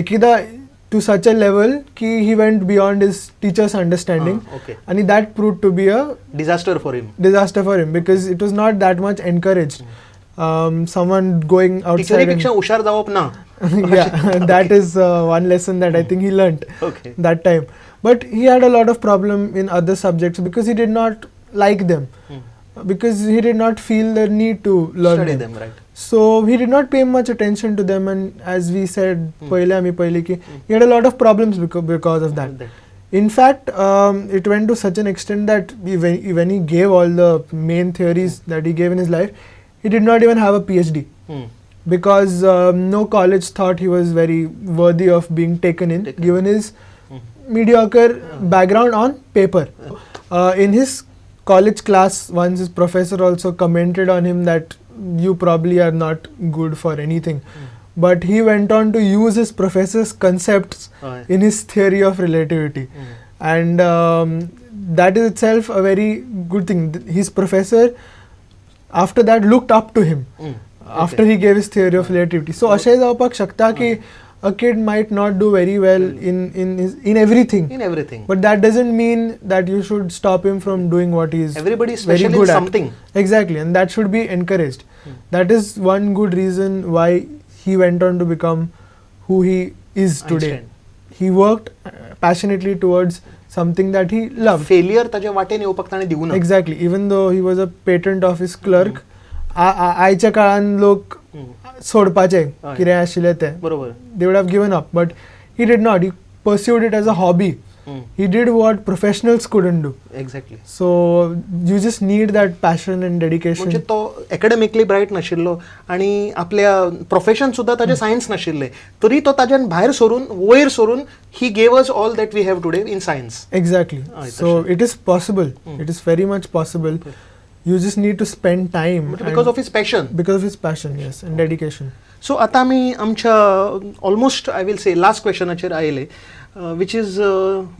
एकदा to such a level की he went beyond his teacher's understanding okay आणि that proved to be a disaster for him. Disaster for him because it was not that much encouraged. Someone going outside. टिचरीपेक्षा हुशार जावप ना. Yeah, that is one lesson that I think he learnt okay that time. But he had a lot of problem in other subjects because he did not like them, because he did not feel the need to learn study them. Them, right. So he did not pay much attention to them, and as we said, पहिले आमी पहिले की he had a lot of problems because of that. In fact, it went to such an extent that when he gave all the main theories that he gave in his life, he did not even have a PhD because no college thought he was very worthy of being taken in, Taken. Given his mediocre background on paper. In his college class, once his professor also commented on him that you probably are not good for anything. But he went on to use his professor's concepts हय. In his theory of relativity. And that is itself a very good thing. His professor, after that, looked up to him after he gave his theory of relativity. So अशें जावपाक शकता की a kid might not do very well in everything, in everything, but that doesn't mean that you should stop him from doing what he is everybody very special in good at. Something. Exactly, and that should be encouraged. That is one good reason why he went on to become who he is today. He worked passionately towards something that he loved. Failure ताच्या वाटेन येवपाक ताणें दिवना. Exactly. Even though he was a patent office clerk, आयच्या काळान लोक सोडपाचे हय. कितें आशिल्लें तें, बरोबर they would have given up, but he did not. He pursued it as a hobby. He did what professionals couldn't do. Exactly So you just need that passion and dedication. म्हणजे तो एकॅडमिकली ब्रायट नाशिल्लो आणि आपल्या profession सुद्दां ताजें science नाशिल्लें, तरी तो ताज्यान भायर सरून, वयर सरून, he gave us all that we have today in science. Exactly. So तशें. It is possible. It is very much possible. You just need to spend time because and of his passion. Because of his passion, yes, and dedication. So आतां आमी आमच्या almost, I will say, last क्वेश्चनाचेर आयले, which is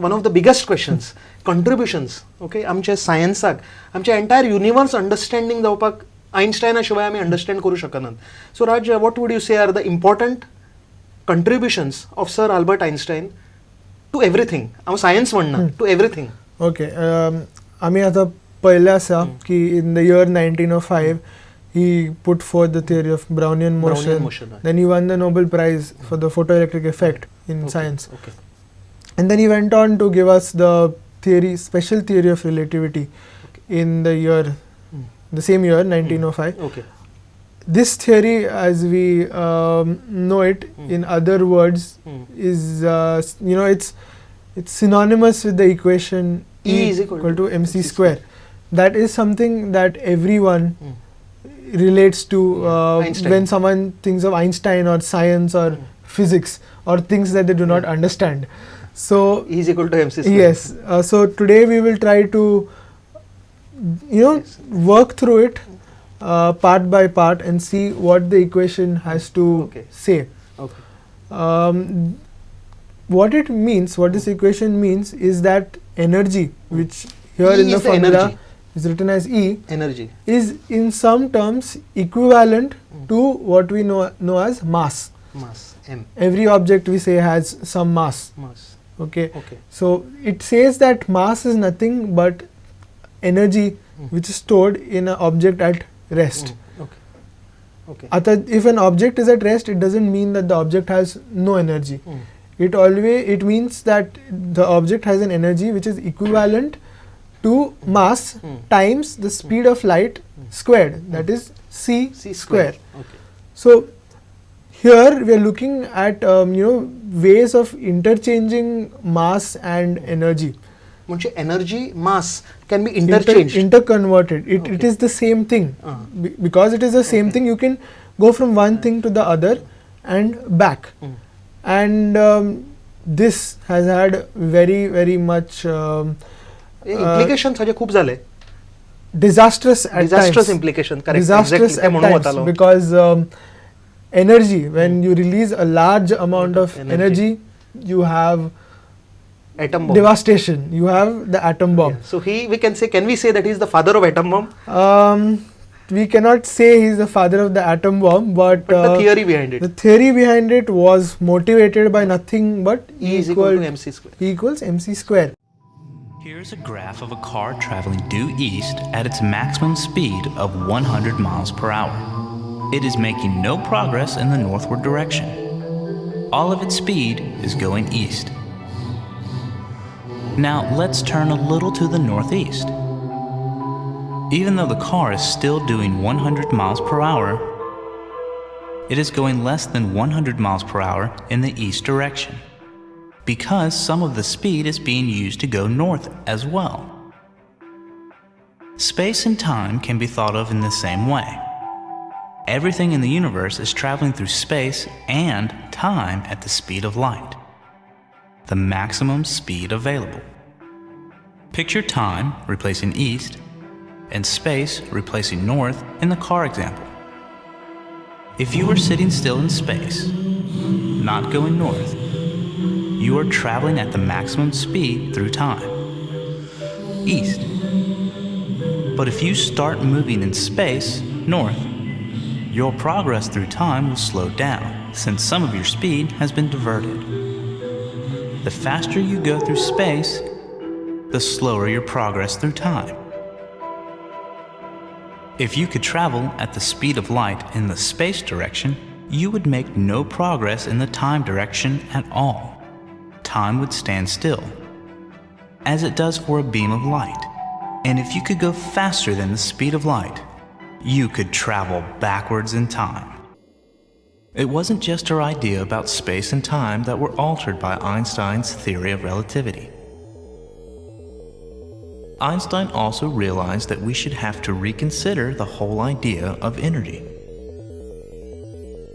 one of the biggest questions, contributions, okay, आमच्या सायन्साक, आमच्या entire universe understanding जावपाक आयन्स्टायना शिवाय आमी understand करूं शकनात. So Raj, what would you say are the important contributions of Sir Albert Einstein to everything? हांव science म्हणना, to everything. Okay. आमी आतां पळयलें आसा की in the year 1905 he put forth the theory of Brownian motion. Motion, हय. Then he won the Nobel Prize for the photoelectric effect in science. And then he went on to give us the theory, special theory of relativity in the same year, 1905. This theory, as we know it, in other words, is it's synonymous with the equation E is equal to mc MC square. That is something that everyone relates to Einstein. When someone thinks of Einstein or science or physics or things that they do not understand. So E is equal to mc square. Yes. So today we will try to work through it part by part and see what the equation has to say. What it means, what this equation means, is that energy, which here E in the is the formula energy. Is written as E, energy, is in some terms equivalent to what we know as mass. Mass m. Every object, we say, has some mass. Mass. Okay. So it says that mass is nothing but energy which is stored in an object at rest. Okay. आता if an object is at rest, it doesn't mean that the object has no energy. It means that the object has an energy which is equivalent to mass times the speed of light squared, that is c, C square. So here we are looking at ways of interchanging mass and energy. म्हणजे energy, mass can be interchange. Interconverted. It is the same thing. Because it is the same thing, you can go from one thing to the other and back. And this has had very, very much implication हाजे खूप झाले. Disastrous at disastrous times. Implication, correct. Disastrous ते at म्हणून times वतालो. Because energy, when you release a large amount of Energy. Energy, you have atom bomb. Devastation. You have the atom bomb. So he we can say can we say that he is the father of atom bomb? Um, We cannot say he's the father of the atom bomb, but the theory behind it. The theory behind it was motivated by nothing but E is equal to mc square. E equals mc square. Here's a graph of a car traveling due east at its maximum speed of 100 miles per hour. It is making no progress in the northward direction. All of its speed is going east. Now let's turn a little to the northeast. Even though the car is still doing 100 miles per hour, it is going less than 100 miles per hour in the east direction, because some of the speed is being used to go north as well. Space and time can be thought of in the same way. Everything in the universe is traveling through space and time at the speed of light, the maximum speed available. Picture time replacing east and space replacing north in the car example. If you were sitting still in space, not going north, you are traveling at the maximum speed through time, east. But if you start moving in space, north, your progress through time will slow down, since some of your speed has been diverted. The faster you go through space, the slower your progress through time. If you could travel at the speed of light in the space direction, you would make no progress in the time direction at all. Time would stand still, as it does for a beam of light. And if you could go faster than the speed of light, you could travel backwards in time. It wasn't just our idea about space and time that were altered by Einstein's theory of relativity. Einstein also realized that we should have to reconsider the whole idea of energy.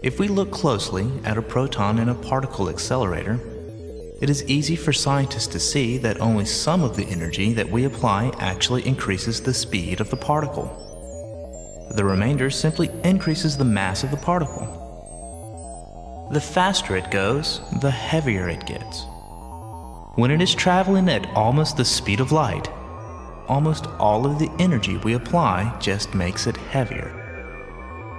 If we look closely at a proton in a particle accelerator, it is easy for scientists to see that only some of the energy that we apply actually increases the speed of the particle. The remainder simply increases the mass of the particle. The faster it goes, the heavier it gets. When it is traveling at almost the speed of light, almost all of the energy we apply just makes it heavier.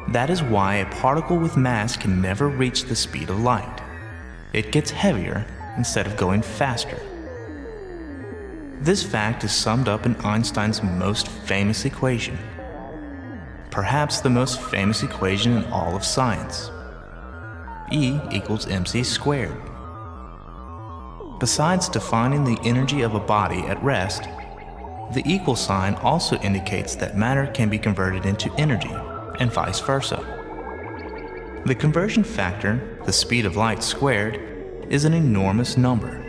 That is why a particle with mass can never reach the speed of light. It gets heavier instead of going faster. This fact is summed up in Einstein's most famous equation, perhaps the most famous equation in all of science. E equals mc squared. Besides defining the energy of a body at rest, the equal sign also indicates that matter can be converted into energy, and vice versa. The conversion factor, the speed of light squared, is an enormous number.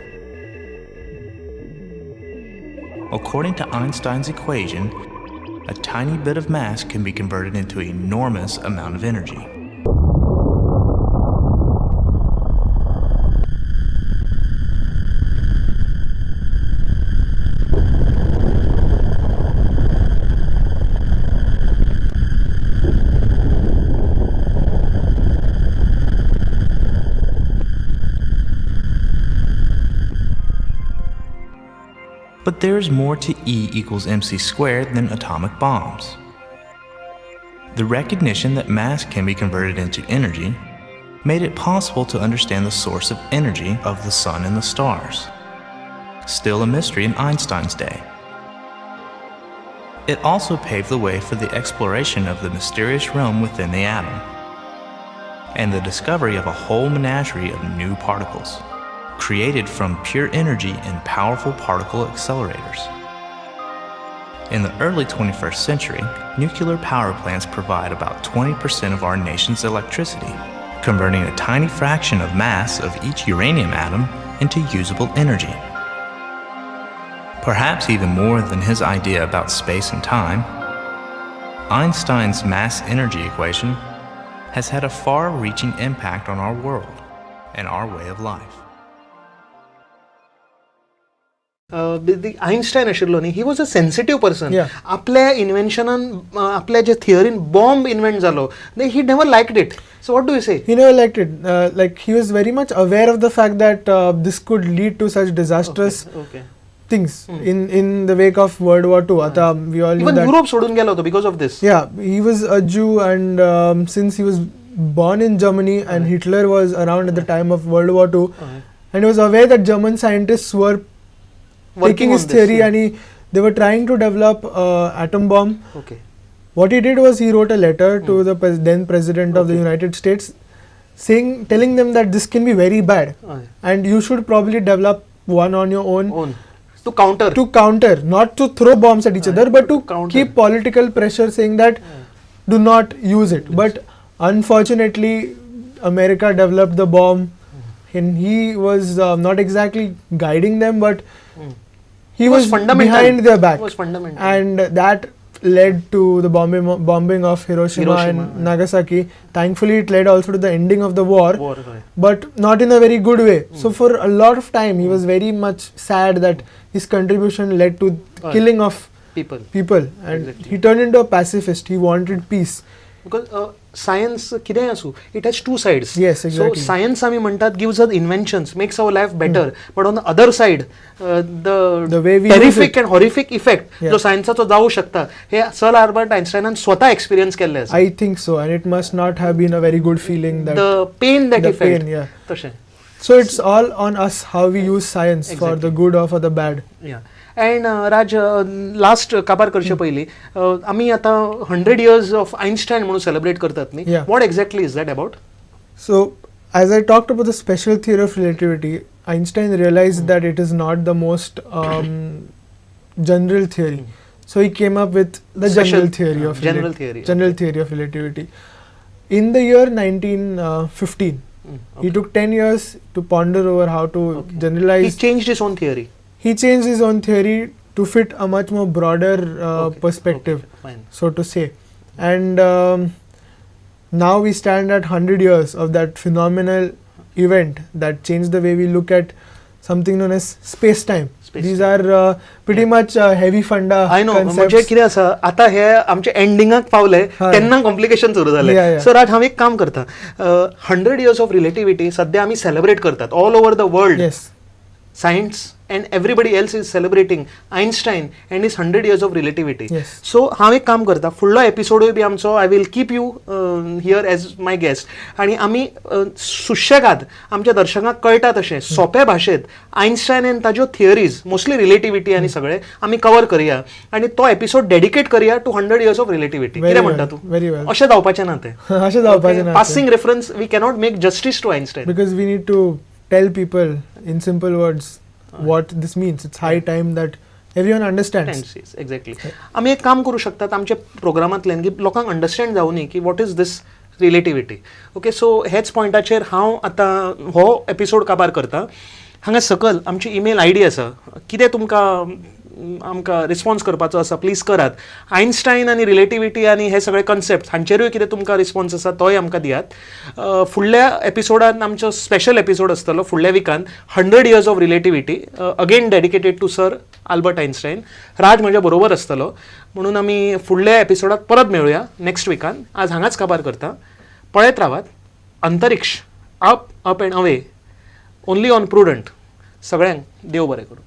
According to Einstein's equation, a tiny bit of mass can be converted into an enormous amount of energy. But there is more to E equals mc squared than atomic bombs. The recognition that mass can be converted into energy made it possible to understand the source of energy of the sun and the stars. Still a mystery in Einstein's day. It also paved the way for the exploration of the mysterious realm within the atom, and the discovery of a whole menagerie of new particles, created from pure energy and powerful particle accelerators. In the early 21st century, nuclear power plants provide about 20% of our nation's electricity, converting a tiny fraction of mass of each uranium atom into usable energy. Perhaps even more than his idea about space and time, Einstein's mass-energy equation has had a far-reaching impact on our world and our way of life. The Einstein आशिल्लो न्ही, he was a sensitive person. Yeah. आपल्या इन्व्हेन्शनान, आपल्या जे थिअरीन bomb invent जालो, he never liked it. So what do you say? He never liked it. Like he was very much aware of the fact that this could lead to such disastrous things in the wake of World War II. आता we all even Europe सोडून गेलो होतो because of this. Yeah, he was a Jew, and since he was born in Germany and Hitler was around at the time of World War II, and he was aware that German scientists were taking his theory and they were trying to develop atom bomb. What he did was he wrote a letter to the then president of the United States, telling them that this can be very bad and you should probably develop one on your own. To counter. To counter, not to throw bombs at each other, but to keep political pressure, saying that do not use it. But unfortunately, America developed the bomb, and he was not exactly guiding them, but he was behind their back. Was fundamental. And that led to the bombing of Hiroshima and Nagasaki. Thankfully, it led also to the ending of the war, but not in a very good way. So for a lot of time, he was very much sad that his contribution led to killing of people. And he turned into a pacifist. He wanted peace. Because science कितेंय आसूं, it has two sides. Yes, exactly. So science आमी म्हणटात gives us inventions, makes our life better, but on the other side, the The way we use terrific it. And horrific effect जो सायन्साचो जावं शकता, हे sir Albert आयन्स्टायनान स्वता experience केल्लें आसा. I think so, and it must not have been a very good feeling. That the pain that the he felt. pain, yeah. तशें. So it's all on us how we use science for the good or for the bad. Yeah. And Raj, last काबार करचे पयलीं, आमी आतां 100 years of Einstein म्हणून celebrate करतात न्ही? Yeah. What exactly is that about? So as I talked about the special theory of relativity, Einstein realized that it is not the most general theory. So he came up with the Special, general theory of general theory, general theory of relativity. In the year 1915, he took 10 years to ponder over how to generalize. He changed his own theory. He changed his own theory to fit a much more broader perspective, so to say. And now we stand at 100 years of that phenomenal event that changed the way we look at something known as space-time. Space These time. are pretty much heavy funda I know. concepts. म्हणजे कितें आसा, आतां हे आमचे एंडिंगाक पावले तेन्ना complication सुरू जालें. सो राज, हांव एक काम करता, 100 years of relativity सद्या आमी सेलिब्रेट करतात all over the world. Science and everybody else is celebrating Einstein and his 100 years of relativity. So हांव एक काम करता, फुडलो एपिसोडूय बी आमचो I will keep you here as my guest, आनी आमी सुशेगाद आमच्या दर्शकांक कळटा तशें सोंप्या भाशेंत आयन्स्टायन आनी ताज्यो थियरीज, मोस्टली रिलेटिविटी आनी सगळें आमी कवर करया आनी तो एपिसोड डेडिकेट करया two 100 years of relativity. Very कितें म्हणटा well, तूं? Very well. अशें जावपाचें ना तें. अशें जावपाचें ना तें. Passing reference we cannot make justice to Einstein. Because we need to tell people in simple words what this means. It's high time that everyone understands. Yes, exactly. आमी एक काम करूं शकतात आमच्या प्रोग्रामांतल्यान की लोकांक अंडरस्टँड जावनी की what is this relativity. Okay, so हेच पॉयंटाचेर हांव आतां हो एपिसोड काबार करता. हांगा सकल आमची ईमेल I D आसा, कितें तुमकां आमकां रिस्पॉन्स करपाचो आसा प्लीज करात. आयन्स्टायन आनी रिलेटिविटी आनी हे सगळे कन्सेप्ट हांचेरूय कितें तुमकां रिस्पॉन्स आसा तोय आमकां दियात. फुडल्या एपिसोडान आमचो स्पेशल एपिसोड आसतलो फुडल्या विकान, 100 years of relativity, again dedicated to Sir Albert Einstein. Raj म्हज्या बरोबर आसतलो म्हणून आमी फुडल्या एपिसोडात परत मेळुया नेक्स्ट विकान. आज हांगाच काबार करता. पळयत रावात अंतरिक्ष, up up and away, only on Prudent. सगळ्यांक देव बरें करूं.